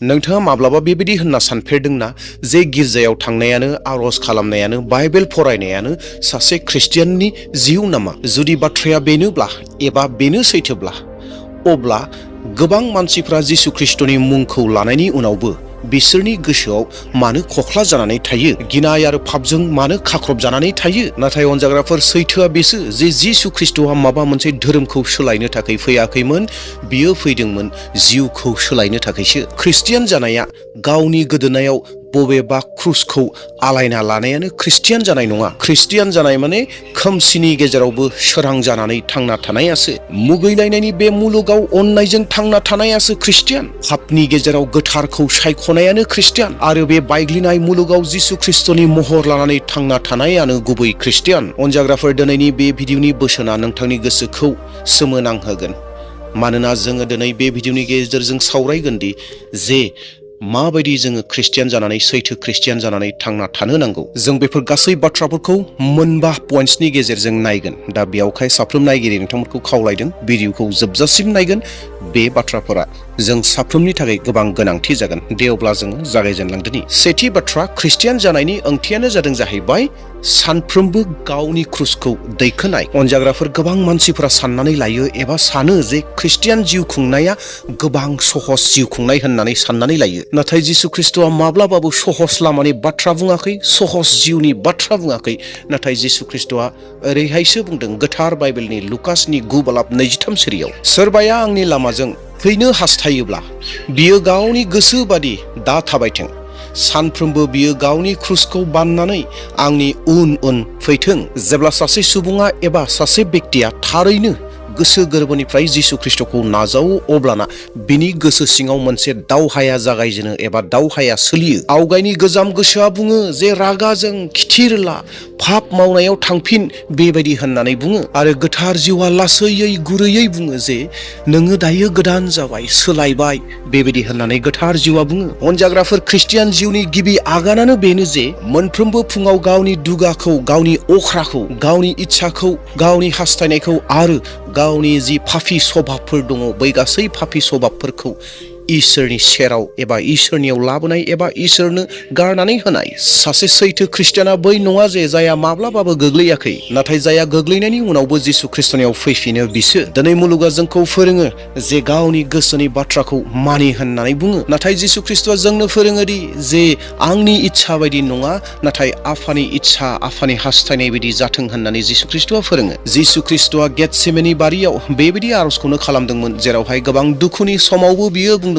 नोंथाङा माब्लाबा बेबायदि होनना सानफेरदोंना जे गिर्जायाव थांनायानो आरज खालामनायानो बाइबेल फरायनायानो सासे ख्रिस्टियाननि जिउ नामा? जुदि बाथ्राया बेनोब्ला एबा बेनो सैथोब्ला अब्ला गोबां मानसिफ्रा जिसु ख्रिस्टनि मुंखौ लानायनि उनावबो बिसोरनि गोसोआव मानो खख्ला जानानै थायो? गिनाय आरो पापजों मानो खाख्रब जानानै थायो? नाथाय अनजाग्राफोर, सैथोआ बेसो जे जिसु ख्रिस्टआ माबा मोनसे धोरोमखौ सोलायनो थाखाय फैयाखैमोन, बियो फैदोंमोन जिउखौ सोलायनो थाखायसो। ख्रिस्टियान जानाया गावनि गोदोनायाव बबेबा क्रुसखौ आलायना लानायानो ख्रिस्टियान जानाय नङा। ख्रिस्टियान जानाय माने खोमसिनि गेजेरावबो सोरां जानानै थांना थानायासो। मुगैलायनायनि बे मुलुगाव अननायजों थांना थानायासो ख्रिस्टियान। पापनि गेजेराव गोथारखौ सायख'नायानो ख्रिस्टियान। आरो बे बायग्लिनाय मुलुगाव जिसु ख्रिस्टनि महर लानानै थांना थानायानो गुबै ख्रिस्टियान। अनजाग्राफोर, दिनैनि बे भिडिअनि बोसोना नोंथांनि गोसोखौ सोमोनांहोगोन। मानोना जोङो दिनै बे भिडिअनि गेजेरजों सावरायगोन दि जे माबायदि जोङो ख्रिस्टियान जानानै सैथो ख्रिस्टियान जानानै थांना थानो नांगौ। जों बेफोर गासै बाथ्राफोरखौ मोनबा पइन्ट्सनि गेजेरजों नायगोन। दा बेयावहाय साफ्रोम नायगिरि नोंथांमोनखौ खावलायदों भिडिअखौ जोबजासिम नायगोन। बे बाथ्राफोरा जों साफ्रोमनि थाखाय गोबां गोनांथि जागोन। दे अब्ला जोङो जागायजेनलांदोनि। सेथि बाथ्रा, ख्रिस्टियान जानायनि ओंथियानो जादों जाहैबाय सानफ्रोमबो गावनि क्रुसखौ दैखोनाय। अनजाग्राफोर, गोबां मानसिफोरा साननानै लायो एबा सानो जे ख्रिस्टियान जिउ खुंनाया गोबां सहज जिउ खुंनाय होननानै साननानै लायो। नाथाय जिसु ख्रिस्टआ माब्लाबाबो सहज लामानि बाथ्रा बुङाखै, सहज जिउनि बाथ्रा बुङाखै। नाथाय जिसु ख्रिस्टआ ओरैहायसो बुंदों गोथार बाइबेलनि लुकासनि 9:23 सिरियाव, सोरबाया आंनि लामाजों फैनो हास्थायोब्ला बियो गावनि गोसो बादि दा थाबायथों। सानफ्रोमबो बियो गावनि क्रुसखौ बाननानै आंनि उन उन फैथों। जेब्ला सासे सुबुङा एबा सासे बेक्तिया थारैनो गोसो गोरबोनिफ्राय जिसु ख्रिस्टखौ नाजावो, अब्लाना बिनि गोसो सिङाव मोनसे दावहाया जागायजेनो एबा दावहाया सोलियो। आवगायनि गोजाम गोसोआ बुङो जे रागाजों खिथिरला, पाप मावनायाव थांफिन, बेबायदि होननानै बुङो। आरो गोथार जिउआ लासैयै गुरैयै बुङो जे नोङो दायो गोदान जाबाय, सोलायबाय, बेबायदि होननानै गोथार जिउआ बुङो। अनजाग्राफोर, ख्रिस्टियान जिउनि गिबि आगानानो बेनो जे मोनफ्रोमबो फुङाव गावनि दुगाखौ, गावनि अख्राखौ, गावनि इच्छाखौ, गावनि हास्थायनायखौ आरो गावनि जि पापि स्वभाबफोर दङ, बै गासै पापि स्वभाबफोरखौ इसोरनि सेराव एबा इसोरनियाव लाबोनाय एबा इसोरनो गारनानै होनाय। सासे सैथो ख्रिस्टियाना बै नङा जे जाया माब्लाबाबो गोग्लैयाखै, नाथाय जाया गोग्लैनायनि उनावबो जिसु ख्रिस्टनियाव फैफिनो बिसो। दिनै मुलुगा जोंखौ फोरोङो जे गावनि गोसोनि बाथ्राखौ मानि होननानै बुङो। नाथाय जिसु ख्रिस्टआ जोंनो फोरोङोदि जे आंनि इच्छा बायदि नङा, नाथाय आफानि इच्छा, आफानि हास्थायनाय बायदि जाथों होननानै जिसु ख्रिस्टआ फोरोङो। जिसु ख्रिस्टआ गेतसेमानि बारियाव बेबायदि आरजखौनो खालामदोंमोन, जेरावहाय गोबां दुखुनि समावबो बियो बुंदोंमोन,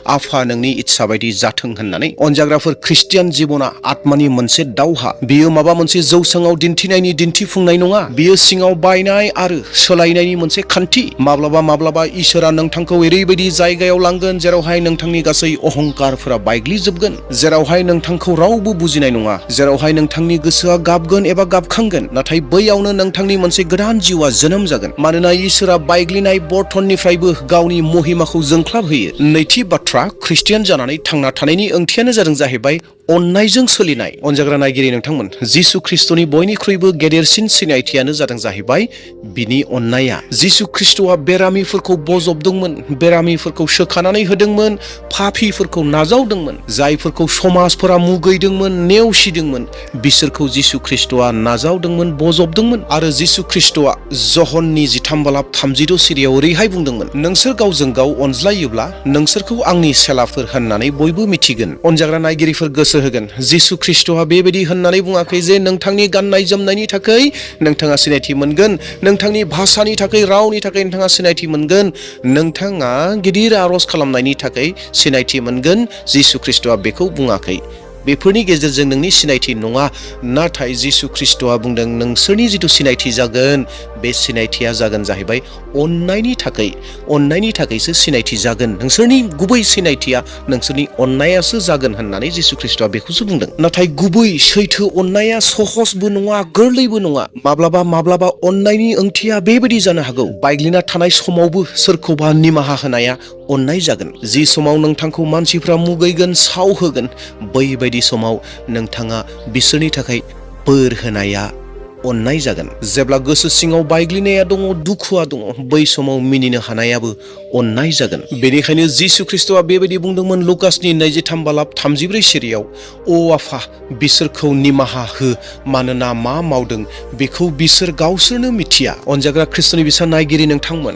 आफा नोंनि इच्छा बायदि जाथों होननानै। अनजाग्राफोर, ख्रिस्टियान जिबना आत्मानि मोनसे दावहा। बियो माबा मोनसे जौसाङाव दिन्थिनायनि दिन्थिफुंनाय नङा। बियो सिङाव बायनाय आरो सोलायनायनि मोनसे खान्थि। माब्लाबा माब्लाबा इसोरा नोंथांखौ ओरैबायदि जायगायाव लांगोन जेरावहाय नोंथांनि गासै अहंकारफोरा बायग्लिजोबगोन, जेरावहाय नोंथांखौ रावबो बुजिनाय नङा, जेरावहाय नोंथांनि गोसोआ गाबगोन एबा गाबखांगोन। नाथाय बैयावनो नोंथांनि मोनसे गोदान जिउआ जोनोम जागोन। मानोना इसोरा बायग्लिनाय बर्तननिफ्रायबो गावनि महिमाखौ जोंख्लाबहोयो। नैथि बाथ्रा, ख्रिस्टियान जानानै थांना थानायनि ओंथियानो जादों जाहैबाय अननायजों सोलिनाय। अनजाग्रा नायगिरि नोंथांमोन, जिसु ख्रिस्टनि बयनिख्रुइबो गेदेरसिन सिनायथियानो जादों जाहैबाय बिनि अननाया। जिसु ख्रिस्टआ बेरामिफोरखौ बजबदोंमोन, बेरामिफोरखौ सोखानानै होदोंमोन, पापीफोरखौ नाजावदोंमोन, जायफोरखौ समाजफोरा मुगैदोंमोन, नेवसिदोंमोन, बिसोरखौ जिसु ख्रिस्टआ नाजावदोंमोन, बजबदोंमोन। आरो जिसु ख्रिस्टआ जहननि 13:32 सिरियाव ओरैहाय बुंदोंमोन, नोंसोर गावजों गाव अनज्लायोब्ला नोंसोरखौ आंनि सेलाफोर होननानै बयबो मिथिगोन। अनजाग्रा नायगिरिफोर गोसो होगोन, जिसु ख्रिस्टआ बेबायदि होननानै बुङाखै जे नोंथांनि गाननाय जोमनायनि थाखाय नोंथाङा सिनायथि मोनगोन, नोंथांनि भाषानि थाखाय, रावनि थाखाय नोंथाङा सिनायथि मोनगोन, नोंथाङा गिदिर आरज खालामनायनि थाखाय सिनायथि मोनगोन। जिसु ख्रिस्टआ बेखौ बुङाखै। बेफोरनि गेजेरजों नोंनि सिनायथि नङा। नाथाय जिसु ख्रिस्टआ बुंदों नोंसोरनि जिथु सिनायथि जागोन, बे सिनायथिया जागोन जाहैबाय अननायनि थाखाय। अननायनि थाखायसो सिनायथि जागोन। नोंसोरनि गुबै सिनायथिया नोंसोरनि अननायासो जागोन होननानै जिसु ख्रिस्टआ बेखौसो बुंदों। नाथाय गुबै सैथो अननाया सहजबो नङा, गोरलैबो नङा। माब्लाबा माब्लाबा अननायनि ओंथिया बेबायदि जानो हागौ, बायग्लिना थानाय समावबो सोरखौबा निमाहा होनाया अननाय जागोन। जि समाव नोंथांखौ मानसिफ्रा मुगैगोन, सावहोगोन, बैबायदि समाव नोंथाङा बिसोरनि थाखाय बोर होनाया अननाय जागोन। जेब्ला गोसो सिङाव बायग्लिनाया दङ, दुखुआ दङ, बै समाव मिनिनो हानायाबो अननाय जागोन। बेनिखायनो जिसु ख्रिस्ट'आ बेबायदि बुंदोंमोन लुकासनि 23 बालाब 34 सिरियाव, "अ आफा, बिसोरखौ निमाहा हो, मानोना मा मावदों बेखौ बिसोर गावसोरनो मिथिया।" अनजाग्रा ख्रिस्ट'नि बिसा नायगिरि नोंथांमोन,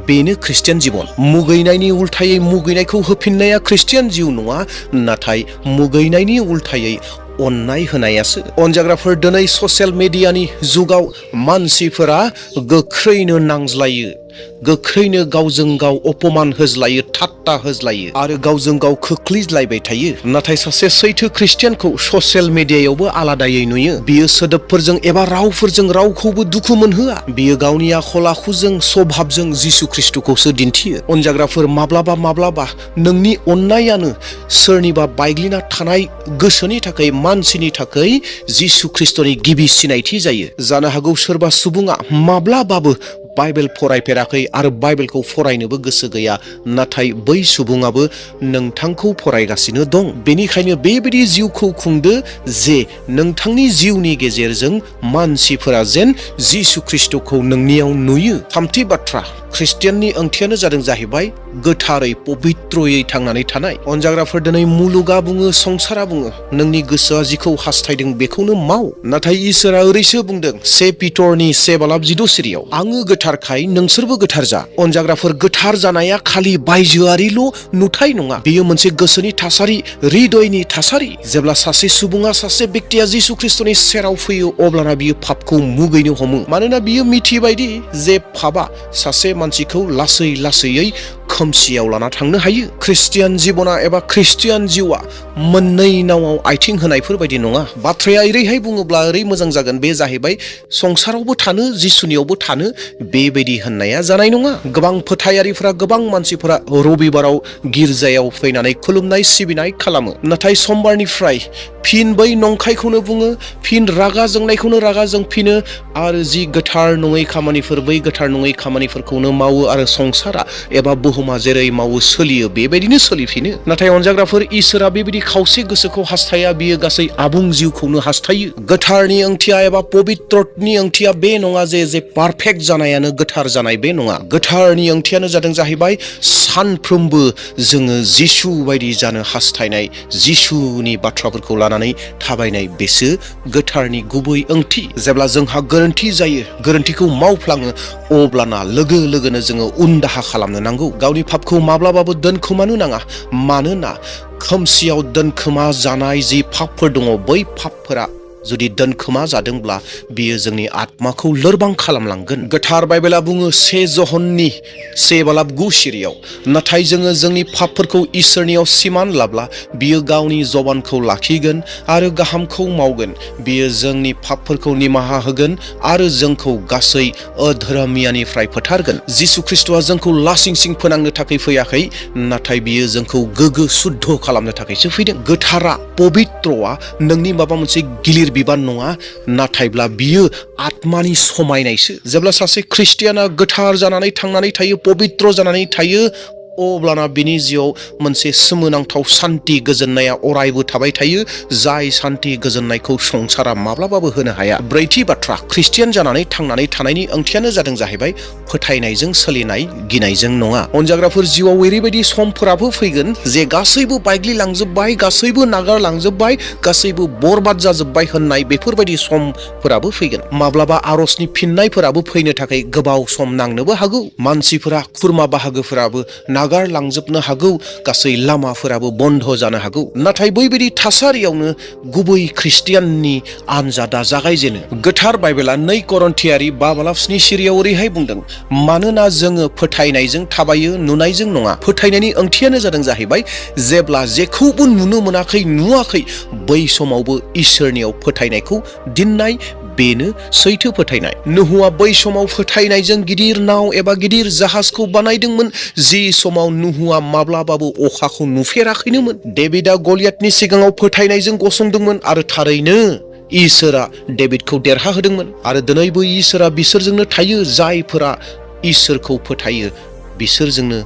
बेनो ख्रिस्टियान जिबन। मुगैनायनि उल्थायै मुगैनायखौ होफिननाया ख्रिस्टियान जिउ नङा, नाथाय मुगैनायनि उल्थायै अननाय होनायासो। अनजाग्राफोर, दिनै ससियेल मिडियानि जुगाव मानसिफोरा गोख्रैनो नांज्लायो, गोख्रैनो गावजों गाव अपमान होज्लायो, ठाट्टा होज्लायो आरो गावजों गाव खोख्लैज्लायबाय थायो। नाथाय सासे सैथो ख्रिस्टियानखौ ससियेल मिडियायावबो आलादायै नुयो। बियो सोदोबफोरजों एबा रावफोरजों रावखौबो दुखु मोनहोआ। बियो गावनि आखल आखुजों, स्वभाबजों जिसु ख्रिस्ट'खौसो दिन्थियो। अनजाग्राफोर, माब्लाबा माब्लाबा नोंनि अननायानो सोरनिबा बायग्लिना थानाय गोसोनि थाखाय, मानसिनि थाखाय जिसु ख्रिस्ट'नि गिबि सिनायथि जायो। जानो हागौ सोरबा सुबुङा माब्लाबाबो बाइबेल फरायफेराखै आरो बाइबेलखौ फरायनोबो गोसो गैया, नाथाय बै सुबुङाबो नोंथांखौ फरायगासिनो दं। बेनिखायनो बेबायदि जिउखौ खुंदो जे नोंथांनि जिउनि गेजेरजों मानसिफोरा जेन जिसु ख्रिस्ट'खौ नोंनियाव नुयो। थामथि बाथ्रा, ख्रिस्टियाननि ओंथियानो जाहैबाय गोथारै पबित्रयै थांनानै थानाय। अनजाग्राफोर, दिनै मुलुगा बुङो, संसारा बुङो, नोंनि गोसोआ जिखौ हास्थायदों बेखौनो माव। नाथाय इसोरा ओरैसो बुंदों 1 पिटरनि 1 बालाब 14 सिरियाव, "आङो गोथारखाय नोंसोरबो गोथार जा।" अनजाग्राफोर, गोथार जानाया खालि बायजोआरिल' नुथाय नङा, बेयो मोनसे गोसोनि थासारि, हृदयनि थासारि। जेब्ला सासे सुबुङा, सासे व्यक्तिया जिसु ख्रिस्ट'नि सेराव फैयो, अब्लाना बियो पापखौ मुगैनो हमो। मानोना बियो मिथिबायदि जे पापआ सासे मानसिखौ लासै लासैयै खोमसियाव लाना थांनो हायो। ख्रिस्टियान जिबना एबा ख्रिस्टियान जिउआ मोननै नावाव आथिं होनायफोर बायदि नङा। बाथ्राया ओरैहाय बुङोब्ला ओरै मोजां जागोन, बे जाहैबाय संसारावबो थानो, जिसुनियावबो थानो, बेबायदि होननाया जानाय नङा। गोबां फोथायारिफोरा, गोबां मानसिफोरा रबिबाराव गिर्जायाव फैनानै खुलुमनाय सिबिनाय खालामो, नाथाय समबारनिफ्राय फिन बै नंखायखौनो बुङो, फिन रागा जोंनायखौनो रागा जोंफिनो आरो जि गोथार नङै खामानिफोर, बै गोथार नङै खामानिफोरखौनो मावो आरो संसारा एबा बुहुमा जेरै मावो सोलियो बेबायदिनो सोलिफिनो। नाथाय अनजाग्राफोर, इसोरा बेबायदि खावसे गोसोखौ हास्थाया, बियो गासै आबुं जिउखौनो हास्थायो। गोथारनि ओंथिया एबा पबित्रनि ओंथिया बे नङा जे पारफेक्ट जानायानो गोथार जानाय, बे नङा। गोथारनि ओंथियानो जाहैबाय सानफ्रोमबो जोङो जिसु बायदि जानो हास्थायनाय, जिसुनि बाथ्राफोरखौ लानानै थाबायनाय, बेसो गोथारनि गुबै ओंथि। जेब्ला जोंहा गोरोन्थि जायो, गोरोन्थिखौ मावफ्लाङो, अब्लाना लोगो लोगोनो जोङो उनदाहा खालामनो नांगौ। गावनि पापखौ माब्लाबाबो दोनखोमानो नाङा, मानोना खोमसियाव दोनखोमा जानाय जि पापफोर दङ, बै पापफोरा जुदि दोनखोमा जादोंब्ला बियो जोंनि आत्माखौ लोरबां खालामलांगोन। गोथार बाइबेला बुङो 1 ज'हननि 1 बालाब 9 सिरियाव, "नाथाय जोङो जोंनि पापफोरखौ इसोरनियाव सिमान लाब्ला बियो गावनि जबानखौ लाखिगोन आरो गाहामखौ मावगोन। बियो जोंनि पापफोरखौ निमाहा होगोन आरो जोंखौ गासै अधर्मियानिफ्राय फोथारगोन।" जिसु ख्रिस्ट'आ जोंखौ लासिंसिं फोनांनो थाखाय फैयाखै, नाथाय बियो जोंखौ गोग्गो शुद्ध खालामनो थाखायसो फैदों। गोथारा, पबित्रआ नोंनि माबा मोनसे गिलिर बिबान नङा, नाथायब्ला बियो आत्मानि समायनायसो। जेब्ला सासे ख्रिस्टियाना गोथार जानानै थांनानै थायो, पबित्र जानानै थायो, अब्लाना बिनि जिउआव मोनसे सोमोनांथाव सान्थि, गोजोननाया अरायबो थाबाय थायो, जाय सान्थि गोजोननायखौ संसारा माब्लाबाबो होनो हाया। ब्रैथि बाथ्रा, ख्रिस्टियान जानानै थांनानै थानायनि ओंथियानो जाहैबाय फोथायनायजों सोलिनाय, गिनायजों नङा। अनजाग्राफोर, जिउआव ओरैबायदि समफोराबो फैगोन जे गासैबो बायग्लिलांजोब्बाय, गासैबो नागारलांजोब्बाय, गासैबो बरबाद जाजोब्बाय होननाय बेफोरबायदि समफोराबो फैगोन। माब्लाबा आरजनि फिननायफोराबो फैनो थाखाय गोबाव सम नांनोबो हागौ। मानसिफोरा, खुरमा बाहागोफोराबो नागारलांजोबनो हागौ, गासै लामाफोराबो बन्द जानो हागौ। नाथाय बैबायदि थासारियावनो गुबै ख्रिस्टियाननि आनजादा जागायजेनो। गोथार बाइबेला 2 करन्थियारि 5 बालाब 7 सिरियाव ओरैहाय बुंदों, "मानोना जोङो फोथायनायजों थाबायो, नुनायजों नङा।" फोथायनायनि ओंथियानो जाहैबाय जेब्ला जेखौबो नुनो मोनाखै, नुवाखै, बै समावबो इसोरनियाव फोथायनायखौ दिननाय, बेनो सैथो फोथायनाय। नोहुआ बै समाव फोथायनायजों गिदिर नाव एबा गिदिर जाहाजखौ बानायदोंमोन, जि समाव नोहुआ माब्लाबाबो अखाखौ नुफेराखैनोमोन। डेभिडआ गलियाथनि सिगाङाव फोथायनायजों गसंदोंमोन आरो थारैनो इसोरा डेभिडखौ देरहाहोदोंमोन। आरो दिनैबो इसोरा बिसोरजोंनो थायो जायफोरा इसोरखौ फोथायो, बिसोरजोंनो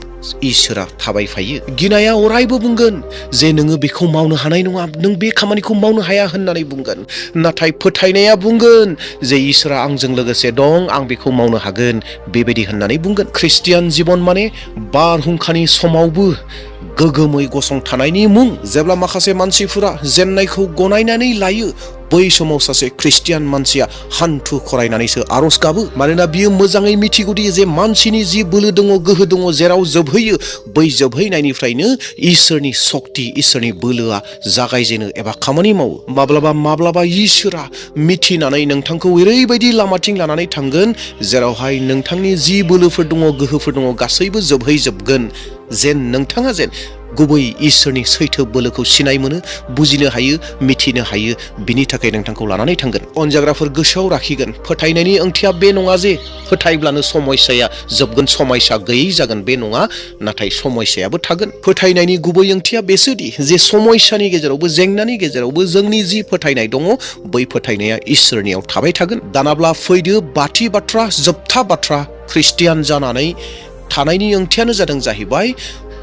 इसोरा थाबायफायो। गिनाया अरायबो बुंगोन जे नोङो बेखौ मावनो हानाय नङा, नों बे खामानिखौ मावनो हाया होननानै बुंगोन। नाथाय फोथायनाया बुंगोन जे इसोरा आंजों लोगोसे दं, आं बेखौ मावनो हागोन बेबायदि होननानै बुंगोन। ख्रिस्टियान जिबन माने बारहुंखानि समावबो गोगोमै गसंथानायनि मुं। जेब्ला माखासे मानसिफोरा जेननायखौ गनायनानै लायो, बै समाव सासे ख्रिस्टियान मानसिया हान्थु खरायनानैसो आरज गाबो। मानोना बियो मोजाङै मिथिगौदि जे मानसिनि जि बोलो दङ, गोहो दङ, जेराव जोबहैयो बै जोबहैनायनिफ्रायनो इसोरनि सक्ति, इसोरनि बोलोआ जागायजेनो एबा खामानि मावो। माब्लाबा इसोरा मिथिनानै नोंथांखौ ओरैबायदि लामाथिं लानानै थांगोन जेरावहाय नोंथांनि जि बोलोफोर दङ, गोहोफोर दङ, गासैबो जोबहैजोबगोन। जेन नोंथाङा गुबै इसोरनि सैथो बोलोखौ सिनाय मोनो, बुजिनो हायो, मिथिनो हायो। बिनि थाखाय नोंथांखौ लानानै थांगोन। अनजाग्राफोर गोसोआव लाखिगोन, फोथायनायनि ओंथिया बे नङा जे फोथायब्लानो समस्याया जोबगोन, समस्या गैयै जागोन, बे नङा। नाथाय समस्यायाबो थागोन। फोथायनायनि गुबै ओंथिया बेसोदि जे समस्यानि गेजेरावबो, जेंनानि गेजेरावबो जोंनि जि फोथायनाय दङ, बै फोथायनाया इसोरनियाव थाबाय थागोन। दानाब्ला फैदो बाथि बाथ्रा, जोबथा बाथ्रा। ख्रिस्टियान जानानै थानायनि ओंथियानो जाहैबाय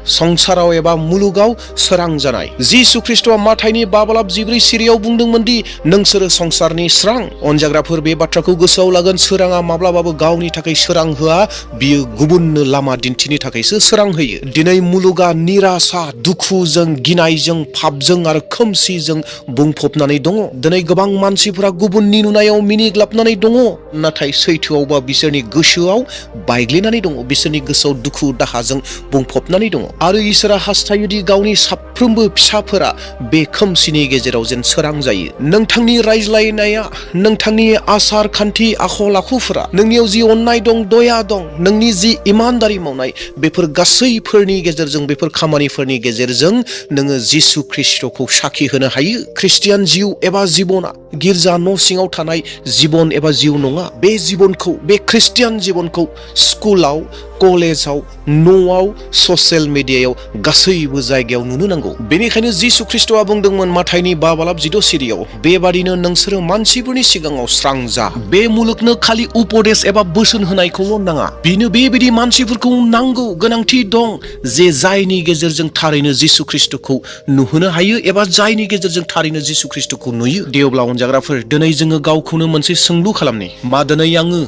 संसाराव एबा मुलुगाव सोरां जानाय। जिसु ख्रिस्टआ माथाइनि 5:14 सिरियाव बुंदोंमोन दि नोंसोरो संसारनि स्रां। अनजाग्राफोर बे बाथ्राखौ गोसोआव लागोन, सोराङा माब्लाबाबो गावनि थाखाय सोरां होआ, बियो गुबुननो लामा दिन्थिनो थाखायसो सोरां होयो। दिनै मुलुगा निराशा, दुखुजों, गिनायजों, पापजों आरो खोमसिजों बुंफबनानै दङ। दिनै गोबां मानसिफोरा गुबुननि नुनायाव मिनिग्लाबनानै दङ, नाथाय सैथोआवबा बिसोरनि गोसोआव बायग्लिनानै दङ, बिसोरनि गोसोआव दुखु दाहाजों बुंफबनानै दङ। आरो इसोरा हास्थायोदि गावनि साफ्रोमबो फिसाफोरा बे खोमसिनि गेजेराव जेन सोरां जायो। नोंथांनि रायज्लायनाया, नोंथांनि आसार खान्थि, आखल आखुफोरा, नोंनियाव जि अननाय दं, दया दं, नोंनि जि इमानदारि मावनाय, बेफोर गासैफोरनि गेजेरजों, बेफोर खामानिफोरनि गेजेरजों नोङो जिसु ख्रिस्टखौ साखि होनो हायो। ख्रिस्टियान जिउ एबा जिबना गिर्जा न' सिङाव थानाय जिबन एबा जिउ नङा। बे जिबनखौ, बे ख्रिस्टियान जिबनखौ स्कुलाव, कलेजाव, न'आव, ससियेल मिडियायाव, गासैबो जायगायाव नुनो नांगौ। बेनिखायनो जिसु ख्रिस्टआ बुंदोंमोन माथाइनि 5:16 सिरियाव, बेबादिनो नोंसोरो मानसिफोरनि सिगाङाव स्रां जा। बे मुलुगनो खालि उपदेश एबा बोसोन होनायखौल' नाङा, बिनो बेबायदि मानसिफोरखौ नांगौ, गोनांथि दं जे जायनि गेजेरजों थारैनो जिसु ख्रिस्टखौ नुहोनो हायो एबा जायनि गेजेरजों थारैनो जिसु ख्रिस्टखौ नुयो। देवब्ला अनजाग्राफोर, दिनै जोङो गावखौनो मोनसे सोंलु खालामनि। मा दिनै आङो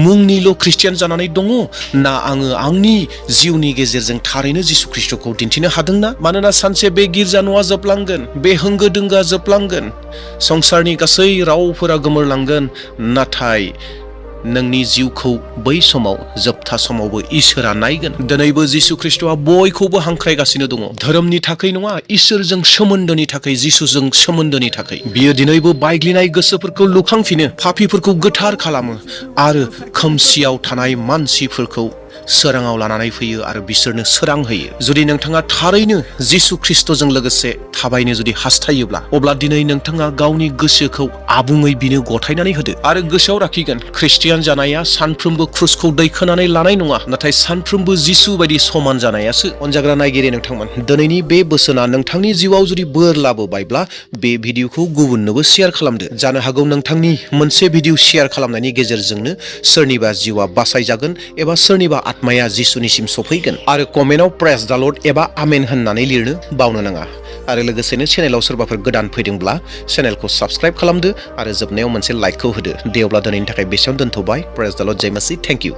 मुंनिल' ख्रिस्टियान जानानै दङ, ना आङो आंनि जिउनि गेजेरजों थारैनो जिसु ख्रिस्टखौ दिन्थिनो हादोंना? मानोना सानसे बे गिर्जा न'आ जोबलांगोन, बे होंगो दोंगोआ जोबलांगोन, संसारनि गासै रावफोरा गोमोरलांगोन, नाथाय नोंनि जिउखौ बै समाव, जोबथा समावबो इसोरा नायगोन। दिनैबो जिसु ख्रिस्टआ बयखौबो हांख्रायगासिनो दङ, धोरोमनि थाखाय नङा, इसोरजों सोमोन्दोनि थाखाय, जिसुजों सोमोन्दोनि थाखाय। बियो दिनैबो बायग्लिनाय गोसोफोरखौ लुखांफिनो, पापीफोरखौ गोथार खालामो आरो खोमसियाव थानाय मानसिफोरखौ सोराङाव लानानै फैयो आरो बिसोरनो सोरां होयो। जुदि नोंथाङा थारैनो जिसु ख्रिस्टजों लोगोसे थाबायनो जुदि हास्थायोब्ला, अब्ला दिनै नोंथाङा गावनि गोसोखौ आबुङै बिनो गथायनानै होदो। आरो गोसोआव लाखिगोन, ख्रिस्टियान जानाया सानफ्रोमबो क्रुसखौ दैखोनानै लानाय नङा, नाथाय सानफ्रोमबो जिसु बायदि समान जानायासो। अनजाग्रा नायगिरि नोंथांमोन, दिनैनि बे बोसोना नोंथांनि जिउआव जुदि बोर लाबोबायब्ला, बे भिडिअखौ गुबुननोबो शेयार खालामदो। जानो हागौ नोंथांनि मोनसे भिडिअ शेयार खालामनायनि गेजेरजोंनो सोरनिबा जिउआ बासायजागोन एबा सोरनिबा आत्माया जिसुनिसिम सफैगोन। आरो कमेन्टआव प्रेज द लर्ड एबा आमेन होननानै लिरनो बावनो नाङा। आरो लोगोसेनो चेनेलाव सोरबाफोर गोदान फैदोंब्ला चेनेलखौ साबस्क्राइब खालामदो आरो जोबनायाव मोनसे लाइकखौ होदो। दे अब्ला दिनैनि थाखाय बेसेयावनो दोनथ'बाय। प्रेज द लर्ड, जय मसीह, थेंक इउ।